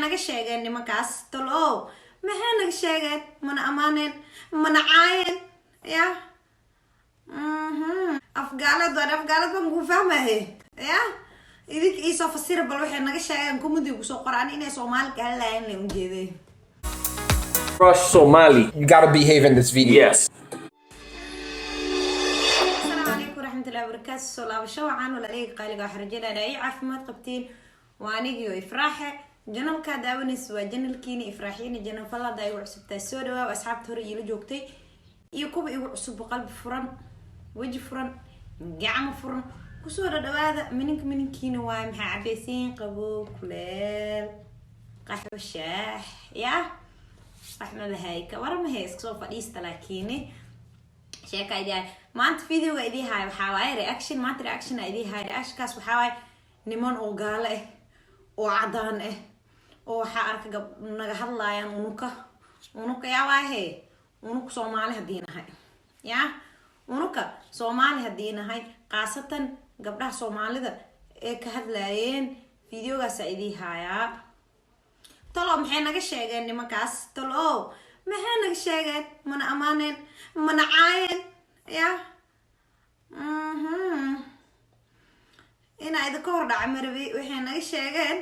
Naga sheegeen nimankaas? Talo maxay naga sheegeen? Mana ammaaneen, mana caayeen? Ya, afgaaleed waan, afgaaleed baan kuu fahmaye. Ya, idinka iisoo fasira bal waxay naga sheegeen. Comment-iga kusoo qoraan inay Soomaali ka hadlaayeen la ujeeday. Rush Somali. You gotta behave in this video. Yes. Asalaamu calaykum waraxmatullahi wabarakaatu. Soo laabasho wacan, walaaleyga qaaliga. Waxaan rajeynaya ay caafimaad qabtiin. Waa anigii oo Ifraaxe. Channel-kaa daawanaysa waa channel-kiini Ifraaxiina channel. Fallada igu cusubtaa, soo dhawaaw. Asxaabta hore iila joogtay iyo kuwa igu cusub, qalbi furan, weji furan, gacmo furan kusoo dhadhawaada. Mininka mininkiina waay. Maxaa cabeysiin? Qabow, kuleel, qaxwo, shaax? Ya, waxma ka waramahe, iska soo fadhiista. Laakiini sheeka idii hay maanta, videoga idii haay waxaa waaye reaction. Maanta reaction a idii haay. Reactionkaas waxaa waaye niman oo gaalo ah oo cadaan ah oo waxaa arka gab naga hadlaayaan. Unuka, unuka yaa waahe? Unuka Soomaali haddii nahay, ya, unuka Soomaali haddii nahay, khaasatan gabdhaha Soomaalida ee ka hadlaayeen, videogaasa idii haayaa. Talo maxay naga sheegeen nimankaas? Talo maxay naga sheegeen? Mana ammaaneen, mana caayeen? Ya, inaa idinka hor dhaca marabi. Waxay naga sheegeen,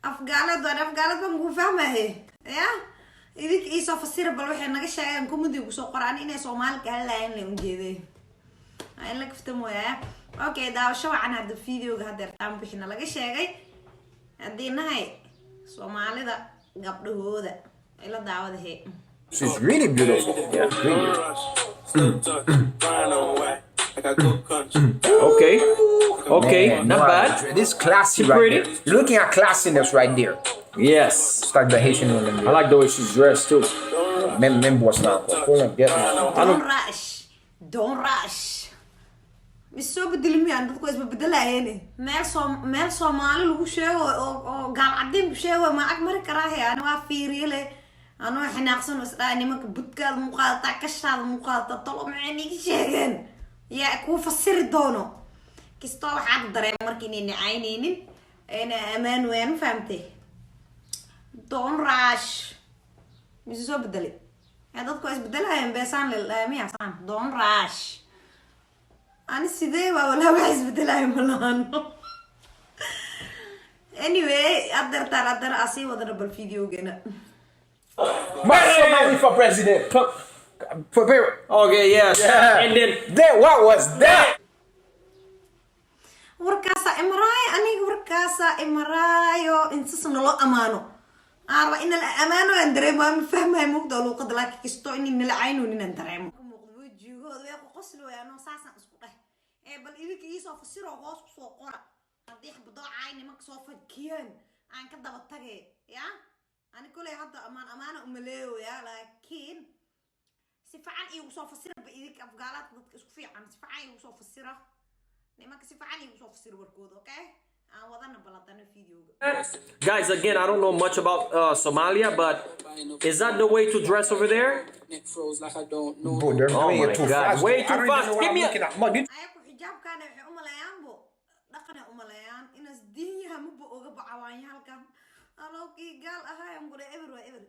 afgaaleed waan, afgaaleed baan kuu fahmaye. Ya, idinka iisoo fasira bal waxay naga sheegeen. Comment-iga kusoo qoraan inay Soomaali ka hadlaayeen la ujeeday in la kafta mooyaa. Okay, daawasho wacan. Hadda videoga hadeertaan bixina laga sheegay haddii nahay Soomaalida gabdhahooda ila daawada he. She's really beautiful. Yeah. Really. Like I go country. Okay. Man, Not no, bad. This is classy She right pretty. there. You're looking at classiness right there. Yes. It's like the Haitian woman. I like the way she's dressed too. Menm bwòs la ankò. Hold on, get Don't rush, don't rush. Mis soo bedeli miyaan? Dadku waa isbabedelaayeen. Meel soo meel Soomaali lagu sheego oo gaal cadiin ku sheego ma ag mari karaahe. Ani waa fiiriye le, anoo xinaaqsan oo isdhahay nimanka budkaada muuqaadataa, kashaada muuqaadata. Tolo maxay niga sheegeen? Yaa kuu fasiri doono? Kastoo waxaad dareema marka inay nacayneynin, ayna ammaan weyaan. Ma fahamtay? Don't rush. Mise soo bedelay? Yaa, dadku waa isbedelayaan beesaan miya saan. Don't rush. Ani sidee waa? Walaa wax isbedelaayo ma lahano. Anyway, adeertaan haddana asii wadana bal videogeena. Somali for president. Prepare. Okay, yes. Yeah. And then Then what was that? Warkaasaa imaraayo aniga, warkaasaa imaraayo. Intas naloo amaano aan raba, in nala amaano aan dareemo. Ma fahmayo muuqda luuqada, laakiin kastoo in nala caynoon inaan dareemo muuqda wejigooda way qoqosli wayaanoo saasaan isku dheh. Ee bal idinka iisoo fasiroo hoos kusoo qora haddii xabadoo caay nimanka soo fakiyeen aan ka daba tage. Ya, ani koley hadda amaan amaana umaleeyoya, laakiin si fiican iigu soo fasira ba idinka afgaalaadka dadka isku fiican. Si fiican iigu soo fasira nimanka, si fiican iigu soo fasira warkooda. Okay, aan wadana baladana videoga. Guys, again, I don't know much about Somalia, but is that the way to dress over there? Neck froze like I don't know. Bro, they're Oh doing my it too God. fast. Way I too don't even fast. know what Give I'm me a- looking at. Man, you Ayaku xijaabkaana waxay umaleeyaanbo dhaqanay umaleeyaan inaas diinyaha maba oga bacawaanya halkan alowkii gaal ahayan gure. Eber waa eber.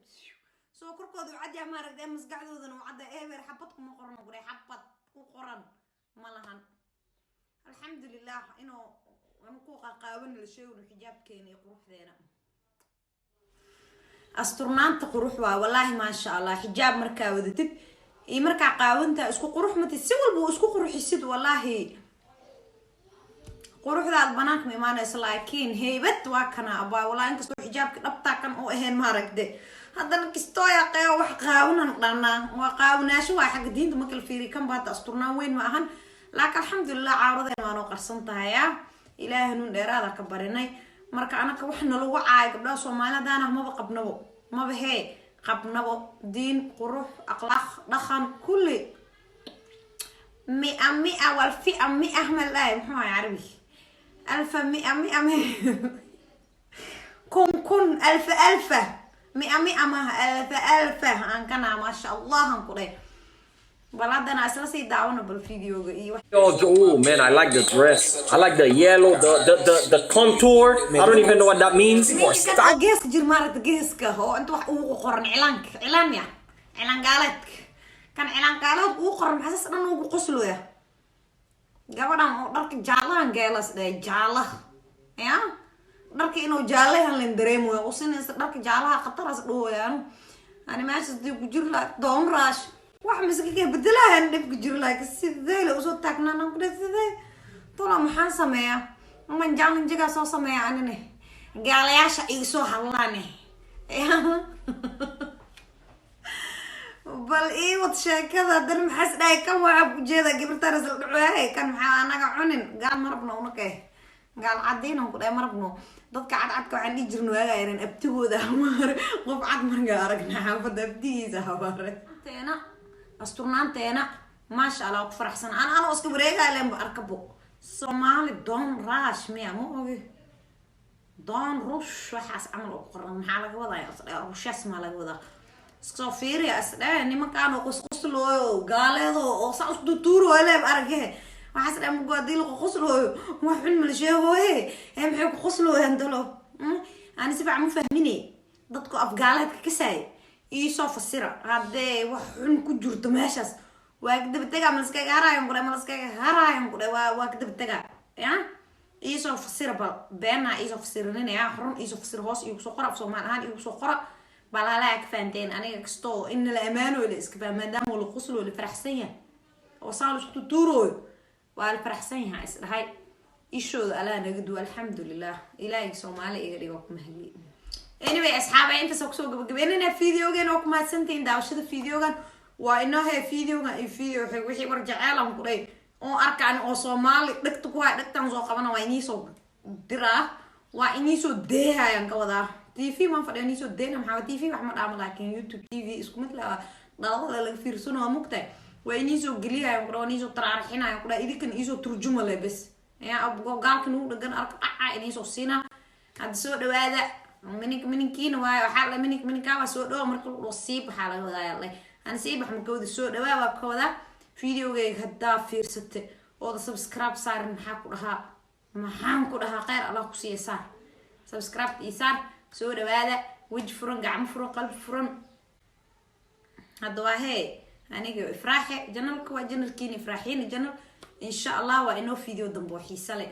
Soo korkooda u cadyaa, maaragtay, maskaxdoodana u cadda. Eber, xabad kuma qoran gure, xabad ku qoran ma lahan. Alxamdulilah inuu anu ku qaqaaban la sheegno xijaabkeena iyo quruxdeena. Asturnaanta qurux waa, wallaahi, maasha Allah. Xijaab markaa wadatid iyo markaa qaawantaa isku qurux matid. Si walba uu isku qurxisid, wallaahi, quruxdaad banaanka ma imaanayso, laakiin heybad waa kana abaa. Wallahi, inkastoo xijaabka dhabtaa kan u ahayn, maaragte, haddana kistoo yaqeeyo wax qaawanan dhanaa waa qaawanaasho. Waa xagga diinta marka la fiiriyo kan baata asturnaan weyn ma ahan, laakiin alxamdulilah caawadeena waa noo qarsan tahay. A Ilaahay hanuun dheeraada ka barinay. Marka anaka wax nalagu caayo gabdhaha Soomaali haddaana maba qabnabo, maba hee qabnabo. Diin, qurux, akhlaaq, dhaqan, kulli mia mia walfia mia malaay. Muxuu ahay carabi? Alfa mia mia kun kun alfa alfa mia mia maha alfa alfa aan kanaa, maasha Allah, aan ku dheh. Bal haddana isla sii daawano bal videoga iyo wax. Oh man, I like the dress. I like the yellow, the contour. I don't even know what that means. Ninkan oo geeska jir, maaragta, geeska oo inta wax ugu qoran, cilaanka, cilaan ya, cilaan gaaleedka, kan cilaan gaaleedka ugu qoran, maxaa saas dhan ugu qoslooya? Gabadhan oo dharka jaalahan geelas dhahay, jaalaha ya, dharka inuu jaalahan len dareemoya, usinaysa dharka jaalaha khataraas dhahooyaan. Ani meeshaas dii ku jiri laha, doon raash wax miska bedelahan dhib ku jiri laha. Sidee la usoo taagnaan ku dhahay? Sidee tola? Maxaan sameeyaa? Aman challenge-gaa soo sameeya anine, gaalayaasha iga soo hadlaane. Bal ii wad sheekada haddana. Maxaas dhahay kan? Waxaa ujeeda gabartaan isla dhacoyahay. Kan maxaa anaga cunin? Gaal marabno unakay, gaal cadiinan ku dhahay marabno. Dadka cadcadka waxaan dhihi jirna waagaa yaran abtigooda habaare. Qof cad markaa aragna xaafadda, abtigiisa habaare. Teena asturnaanteena, maasha Allah, ku faraxsan. Ana anoo iska wareegaya lenba arkabo Soomaali don rush miya, ma ogi, don rush waxaas camal oo ku qoran. Maxaa laga wadaa? Rushaas maa laga wadaa? Iska soo fiiriya, isdhe nimankaan oo qusquslooyo, gaaleedo oo saa isku tutuurooyo leeb arage. Waxaas dhe mugo hadii lagu qoslooyo, wax xun mala sheegooye ee maxay ku qoslooyaan dalo? Ani si fiican ma fahmine. Dadku afgaaleedka kasaay iisoo fasira haddee wax xun ku jirto meeshaas. Waa kadaba tegaa, ma laskaga haraayan ku dhe, ma laskaga haraayan ku dhe, waa kadaba tegaa ya. Iisoo fasira bal, beenaa iisoo fasirinaya, run iisoo fasira. Hoos iigu soo qora, af Soomaali ahaan iigu soo qora bal, halaa ka fahanteen. Aniga kastoo in la amaano la iska fahma, maadaama la qoslo, la faraxsan yahay oo saa la isku tutuurooyo, waa la faraxsan yahay is dhahay. Ishooda Alaa naga duwa, alxamdulilah. Ilaahay Soomaali iga dhigo, ku mahadiye. Anyway, asxaaba, intaas oo kusoo gabagabeynana videogan oo ku mahadsantihiin daawashada videogan. Waa inoo he videogan iyo video wixii war jaceylan ku dhay oo arkaan oo Soomaali dhegta ku hay, dhegtan soo qabana, waa iniisoo diraa, waa iniisoo deehayaan ka wadaa. TV maan fadhiya, iniisoo deena. Maxaa TV wax ma dhaamo, laakiin YouTube TV isku mid la dhalada laga fiirsano, waa mugtahay. Waa iniisoo geliyaayan ku dha, waa iniisoo taraarixinayan ku dha. Idinkan iisoo turjuma le bes ya, gaalka nagu dhagan arka dhaca iniisoo siinaa. Hadda soo dhawaada, minink mininkiina waayo. Waxaa la minink mininkaa waa soo dhawa. Marka lagu dhaho siib, waxaa laga wadaa le ani siibax ma kawada, soo dhawaa waa ka wadaa. Videogayga haddaa fiirsate ooda subscribe saarin, maxaa ku dhahaa? Maxaan ku dhahaa? Kheyr Allah ku siiya, saar subscribe ii saar. Soo dhawaada, weji furan, gacmo furan, qalbi furan. Hadda waa hee aniga Ifraaxe, channelka waa channelkiina Ifraaxiina channel. Insha Allah waa inoo video dambe oo xiise leh.